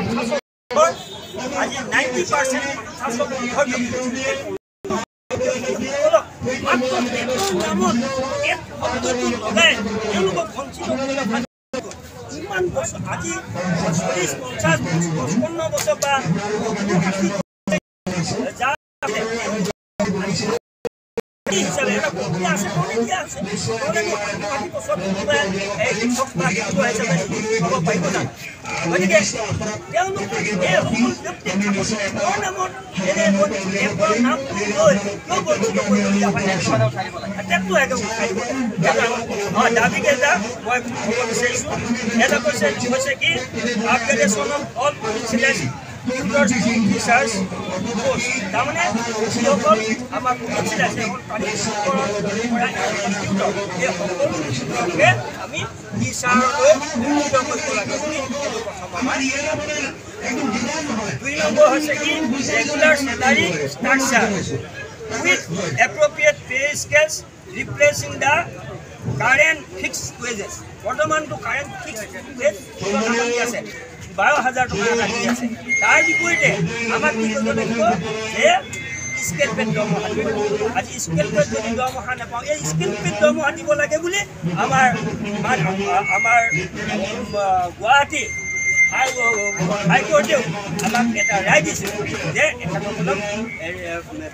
50 আজি 90% 50 মাত্ৰ টেটৰ নামত টেট শব্দটো লগাই তেওঁলোকক বঞ্চিত কৰিব। ইমান বছৰ, আজি 40, 50, 55 বছৰ বা 60 যাৰ হিচাপে এটা প্ৰক্ৰিয়া আছে কাৰণে দিয়া আছে। নহ'লেনো 60 বছৰ কোনোবাই এই শিক্ষক বা শিক্ষক হিচাপে হ'ব পাৰিব জানো? গতিকে তেওঁলোক এইসকল ব্যক্তিক টেটৰ নামত এনেকৈ টেটৰ নামটো লৈ কিয় বঞ্চিত কৰিবলগীয়া হয়? টেটটো একে উঠাই দিব লাগে। দাবীকেইটা মই ক'ব বিচাৰিছোঁ। এটা কৈছে হৈছে কি, upgradation of all provincialised tutors to teachers post। তাৰমানে যিসকল আমাৰ প্ৰভিঞ্চিয়েলাইজ, সেইসকল পৰা টিউটৰ, এই সকলো টিউটৰকে আমি টিচাৰলৈ উন্নীত কৰিব লাগে বুলি এইটো প্ৰথম আমাৰ। দুই নম্বৰ হৈছে কি, regular salary structure with appropriate pay scales replacing the current fixed wages। বৰ্তমানটো current fix ways দি আছে, 12,000 টকা এটা দি আছে। তাৰ বিপৰীতে আমাক কি কৰিব লাগিব যে স্কেল পেড দৰমহা দিব লাগিব। আজি স্কেল পেড যদি দৰমহা নাপাওঁ, এই স্কেল পেড দৰমহা দিব লাগে বুলি আমাৰ আমাৰ গুৱাহাটী হাইকোৰ্টেও আমাক এটা ৰায় দিছে যে এখেতসকলক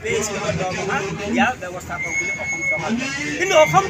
পে স্কেলৰ দৰমহা দিয়াৰ ব্যৱস্থা কৰক বুলি অসম চৰকাৰ। কিন্তু অসম